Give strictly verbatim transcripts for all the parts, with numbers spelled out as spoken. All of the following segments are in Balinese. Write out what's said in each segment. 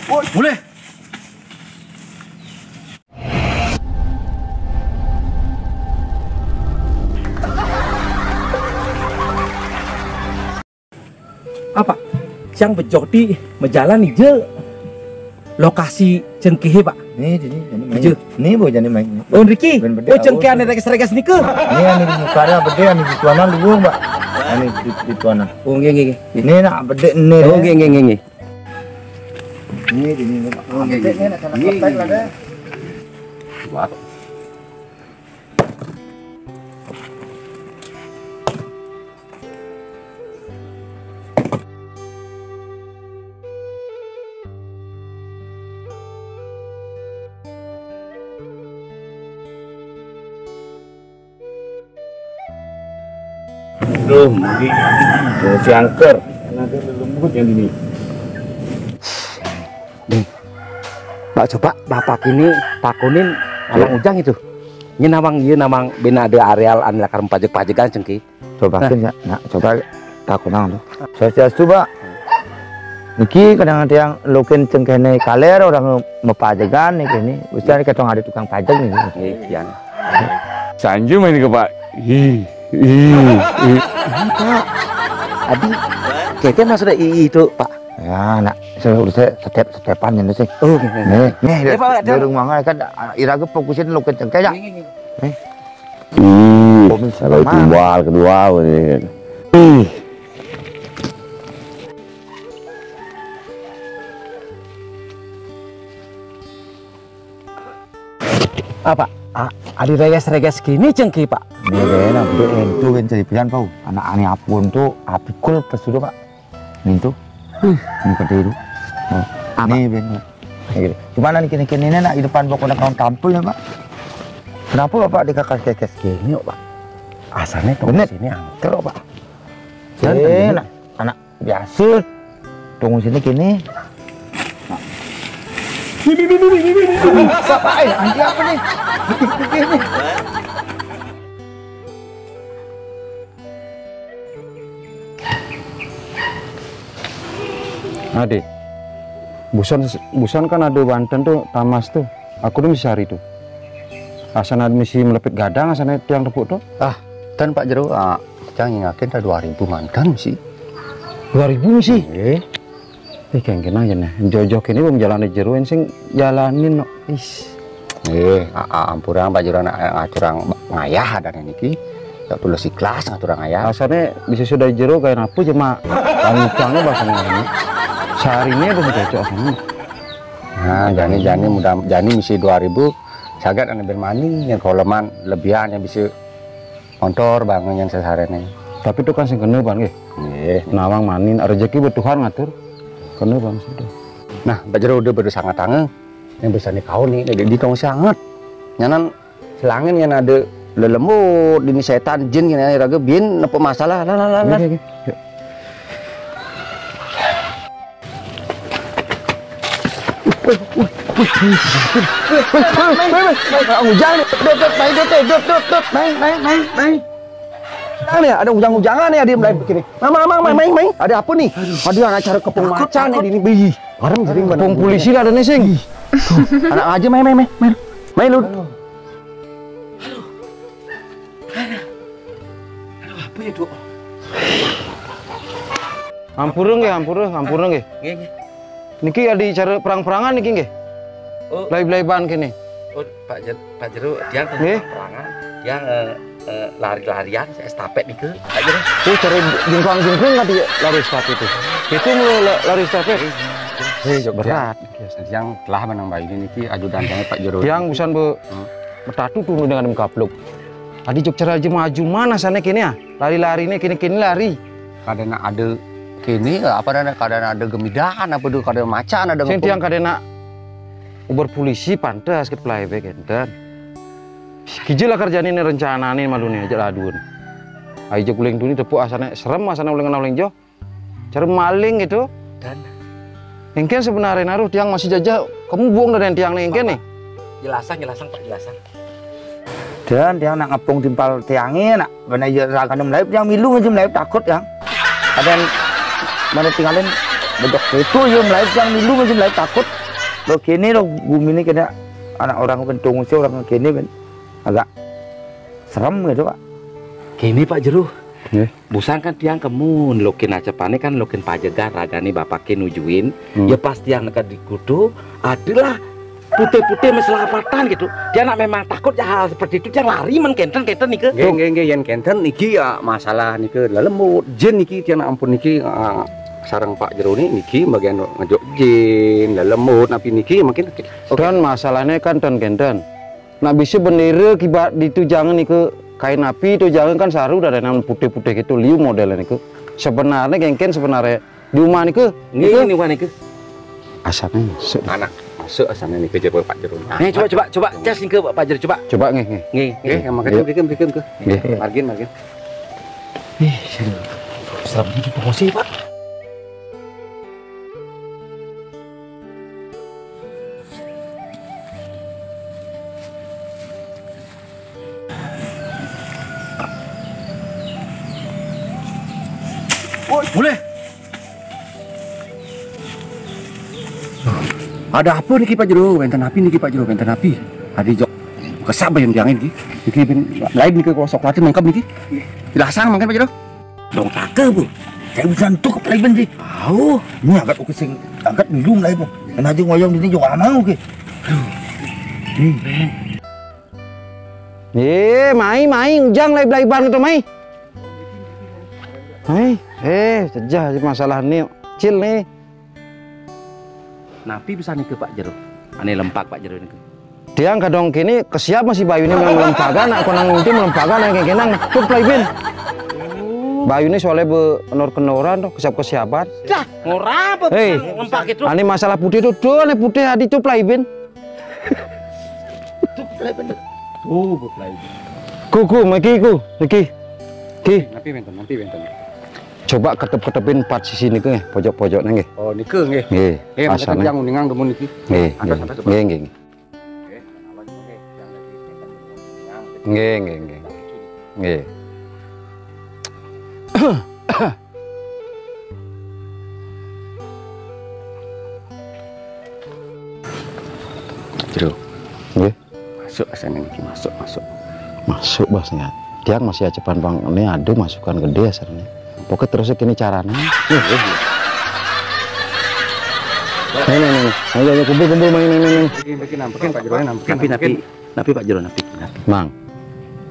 Boleh. Apa? Cang bejoh di majalan ija lokasi cengkeh, Pak. Nih, sini, sini main. Ija. Nih, Bu, jadi main. Oh, Ricky. Oh, cengkeh ane reges-reges nika. Nih, ane di muka ada bede, ane di tuanan luung, Pak. Ane di, di tuanan. Oh, nggih, nggih, nggih. Nih, nak bede nih. Oh, nggih, nggih, nggih, nggih. Nih, di sini, Pak. Oh, nggih, nggih. Bede nih, nak kena kontak lah deh. Wah. Duh, mungkin. Duh, si angker. Tenaga lembut yang ini. Nih, Pak, coba Bapak ini takunin Awang Ujang itu. Ini nawang, iya nawang bina ada areal anu lakar pajek-pajekan cengkeh. Coba kan ya, nak coba takunan tuh. Swastiastu, Pak. Niki kadang ada yang lukin cengkehne kaler orang mapajegan nih kene. Bisa ketong ada tukang pajek nih. Nggih, kian. Sanju main ke, Pak. Ih, ih, ih. Pak. Adi, kete maksudnya ii itu, Pak. Ya, nak, saya udah saya setep-setepan ini sih. Oh, nggih, nggih. Nih, nih, ya, Pak, di rumah kan iraga fokusin lukin cengkeh ya. Nggih, nggih, nggih. Nih. Ih, kalau tumbal kedua ini. Ih. Apa? A-, adi reges-reges kene cengkeh, Pak. Nih, kayaknya nanti entu kan cari pilihan, Pak. Anak ane apun tuh apikul pesudo, Pak. Nih tuh. Nih, pada itu. Oh. Apa? Nih, Ben. Nih, gitu. Gimana nih kene-kene ini, nak, di depan pokoknya kawan kampung ya, Pak? Kenapa Bapak dikakas-kakas gini, Pak? Asalnya tuh sini angker, Pak. Jangan eh, nak, anak biasa. Tunggu sini kene. Bapak, eh, anti apa nih? Ade, busan, busan kan ada banten tuh, tamas tuh. Aku tuh misi hari tuh. Asan ada misi melepit gadang, asan ada tiang tepuk tuh. Ah, tan Pak Jero, ah, cang ingakin dah dua ribu mantan misi. Dua ribu misi? Eh. Ih, kengken aja nih. Jojo kene belum jalan di jero, sing jalanin no. Is. Eh, a-, a-, ampura Pak Jero nak, eh, ngaturang ngayah ada niki. Tak tulus ikhlas ngaturang ngayah. Rasanya bisa sudah jero kayak apa cuma pancangnya bahasanya ini. Seharinya belum cocok sama. Nah, jani, jani mudah, jani misi dua ribu, sagat ane bermani yang koleman lebihan yang bisa montor bangun yang sesarene. Tapi itu kan sing kena, Bang, nggih. Nggih. Nawang manin, rezeki buat Tuhan ngatur. Kena, Bang, sudah. Nah, Pak Jero udah berdosa ngatange. Yang bisa nih kau nih, di, di tong sangat. Nyanan selangin yang ada lelembut, ini setan, jin, yang ada raga, bin, nepuk masalah, lah, lah, lah, lah. Nggih, nggih, nggih. Yuk. Wih, wih, wih, wih, wih, wih, wih, wih, wih, wih, wih, ujang nih, dot, dot, main, dot, dot, dot, dot, main, main, main, main. Nah, nih, ada ujang-ujangan nih, ada yang mulai begini. Mang, mang, mang, main, main, main. Ada apa nih? Aduh, anak cara kepung macan nih, ini, bih. Bareng jadi mana? Kepung polisi ada nih, sing. Anak aja main, main, main, main. Main lu. Aduh. Aduh, apa ya, Dok? Ampura nggih, ampura, ampura nggih. Nggih, nggih. Niki ada cara perang-perangan niki nggih? Oh. Lai-lai ban kene. Oh, Pak Jer-, Pak Jero, dia nggih. Perang-perangan, dia, eh, eh, lari-larian, estafet niki, Pak Jero. Oh, cara jungkang-jungkang tadi lari estafet itu. Itu mulu la-, lari estafet. Nggih, nggih. Eh, berat. Yang telah menang bayi niki adu dantangnya Pak Jero. Yang busan be-, hmm, betatu tuh dengan kapluk. Adi jok cara aja maju mana sana kene ya? Lari-lari nih, kene-kene lari. Kadena ada kene, apa ada, kadena ada gemidan, apa tuh, kadena macan, ada sing ngepung. Tiang kadena uber polisi pantes ket playback enten. Kija lah kerjane ne rencana ne malu ne aja ladun. Ayo jok uling tuni tepuk asane serem, asane uling kena uling jo. Cara maling gitu. Dan engken sebenarnya naruh tiang masih jajah, kamu buang dari tiang nih engken nih. Jelasan, jelasan, Pak, jelasan. Dan tiang nak ngepung timpal tiangnya, nak. Mana ya, ragane melayu, tiang milu aja melayu takut, yang. Ada yang mana tinggalin. Bedok itu ya mulai yang dulu masih mulai takut. Lo kene lo gumi ini kena anak orang kentung sih orang kene kan agak serem gitu, Pak. Kene, Pak Jero. Nggih. Busan kan tiang kemun, lokin acepane kan lokin pajegan ragane bapake nujuin. Hmm. Ya pas tiang neked di kutu, adalah putih-putih meselapatan gitu. Dia nak memang takut ya hal seperti itu, dia lari men kenten-kenten nih ke. Nggih, nggih, nggih, yen kenten niki ya masalah niki lelembut. Jin niki tiang ampun niki, ah, sareng Pak Jero ni niki bagian ngejok jin, lelembut, napi niki mungkin. Oke. Dan masalahnya kan ten kenten. Nak bisa bendera kibat ditu jangan niki kain api tu jangan kan saru dah ada putih-putih gitu liu model niku. Sebenarnya gengken sebenarnya di rumah niku. Nggih, niku. Ini rumah niku. Asapnya masuk. Anak masuk asapnya niku coba Pak Jero. Nih, coba, coba, coba, cas niku, Pak Jero, coba. Coba nggih, nggih. Nggih, nggih. Nggih, yang makan nggih, nggih, nggih. Nggih. Margin, margin. Ih, serem gitu pengusi, Pak. Woi, boleh. Ada apa niki, Pak Jero? Wenten api niki, Pak Jero, wenten api. Adi jok kesab yang tiang niki. Niki ben lain niki kalau sok latih mengkep niki. Dilasang mangkin, Pak Jero. Dong cakep, Bu. Saya bisa entuk play ben sih. Au, ini angkat oke sing angkat minum lah, Bu. Kena aja ngoyong ini juga mau ke. Aduh. Nih. Eh, mai, mai, ujang lai belaiban tu, mai. Mai, eh, cejah masalah ni, cil ni. Napi bisa niki Pak Jero? Ane lempak Pak Jero niki. Tiang kadang kini kesiap masih bayu ni melempagan, nak konang ngunti melempagan, nak kenang tu play bin. Bayu ni soalnya be kenor-kenoran tu, kesiap-kesiapan. Dah, ngora apa Hei, lempak itu? Ane masalah putih tu, tu ane putih adi tu play bin. Tu play bin. Tu play bin. Ku, ku, maki ku, maki. Ki. Napi wenten, napi wenten. Coba ketep-ketepin empat sisi niki nggih, pojok-pojoknya nggih. Oh, niki nggih. Nggih. Eh, mangke asana. Tiang uningang demun niki. Nggih, atas, nggih. Atas, atas. Nggih, nggih, nggih. Nggih, nggih, nggih, nggih. Nggih. Jero. Nggih. Masuk asana niki, masuk, masuk. Masuk, Bos, ya. Tiang masih acepan bang, ini ada masukan gede asana. Pokoknya terus kini caranya. Nih, nih, nih. Ayo, ayo, kumpul, kumpul, main, main, main, main. Bikin, bikin, nampekin, Pak Jero, nampekin, napi, napi, nampekin. Napi, Pak Jero, napi, napi. Mang,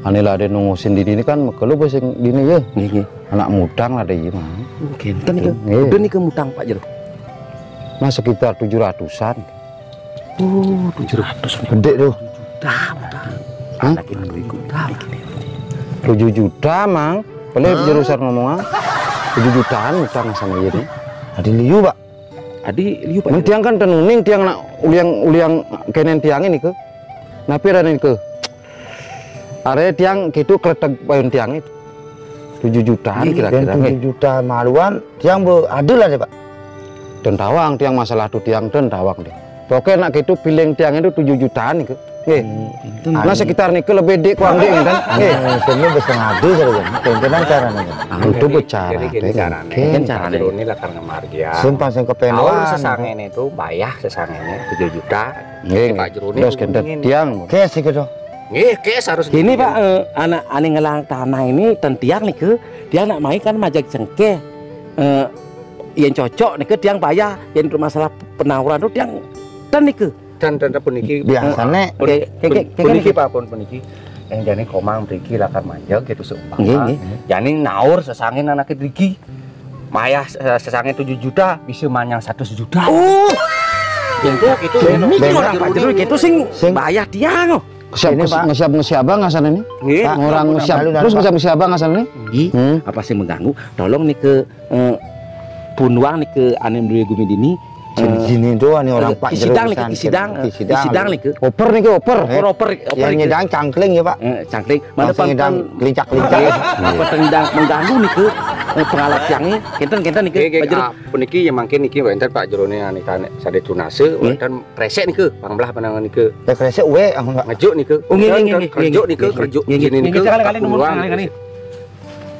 ane lah ada nunggu sendiri ini kan, kalau sing dini ya. Nggih, nggih. Anak mutang lah ada iya, Mang. Oh, kenten itu. Nggih. Udah nih ke mutang, Pak Jero. Nah, sekitar tujuh ratusan. Oh, tujuh ratus nih. Gede tuh. Juta, Pak. Hah? Lagi nunggu ikut. Tujuh juta, Mang. Boleh jurusan ngomong, ah. Tujuh jutaan utang sama iya tuh. Adi liu, Pak. Adi liu, Pak. Men tiang kan tenuning tiang nak uliang, uliang kenen tiang ini ke. Napi ada ini ke. Are tiang kitu keretek payun tiang itu. Tujuh jutaan kira-kira. Tujuh juta maluan, tiang be adil aja, Pak. Ten tawang tiang masalah tu tiang ten tawang deh. Pokoknya nak kitu piling tiang itu tujuh jutaan itu. Nggih. Hmm, itu nah, sekitar niku lebih dik kurang dik kan. Nggih. Anu, sini bisa ngadu saja kan. Kemungkinan caranya kan. Ah, itu jadi, bicara, jadi gini deh, caranya. Mungkin Pak caranya. Jero ini lakar ngemargian. Simpang sing kepenuhan. Aur sesangene itu bayah sesangene tujuh juta. Nggih, Pak Jero ini terus kenten tiang. Oke, sih gitu. Nggih, kes harus gini, gitu. Pak, eh, anak ane ngelang tanah ini ten tiang niku, tiang nak mai kan majak cengkeh. Eh, yang cocok niku tiang bayar, yang untuk masalah penawuran tu tiang ten niku. Dan, dan puniki biasane pun, oke, oke, pun, oke, puniki oke. Pak pun puniki. Yang jane komang mriki lakar manjang gitu seumpama. Nggih, nggih. Jane naur sesangin anake mriki. Mayah, eh, sesangin tujuh juta bisa manyang seratus juta. Oh. Yang itu, itu ini orang Pak Jero itu sing, sing bayar tiang, oh. Siap ini, Pak. Ngesiap, ngesiap abang asal ini. Nggih. Pak, ngurang ngesiap. Terus ngesiap, ngesiap abang asal ini. Nggih. Hmm. Apa sih mengganggu? Tolong nih ke, eh, punuang nih ke ane duwe gumi dini. Sini, eh, sini doang nih orang eh, Pak Jero sidang nih, pisan. Sidang, eh, sidang. Sidang nih ke. Oper nih ke, oper. Oper, oper, oper yang nih ke. Nyedang cangkling ya, Pak. Eh, cangkling. Mana langsung nyedang lincak-lincak. Iya. Apa tendang mengganggu nih ke, eh, pengalap tiangnya. Kenten, kenten nih ke, Pak Jero. Nggih, nggih, ah, puniki ya mangkin niki wenten Pak Jerone ane kane sade tunase, nggih. Wenten kresek nih ke, pangbelah panangan nih ke. Ya kresek uwe, ah, enggak. Ngejuk nih ke. Oh, nggih, nggih, nggih, ngejuk nih ke, nggih, ngejuk. Nggih, nggih. Sini nih ke. Nggih, sekali-kali nomor, punuang sekali-kali. Nih ke.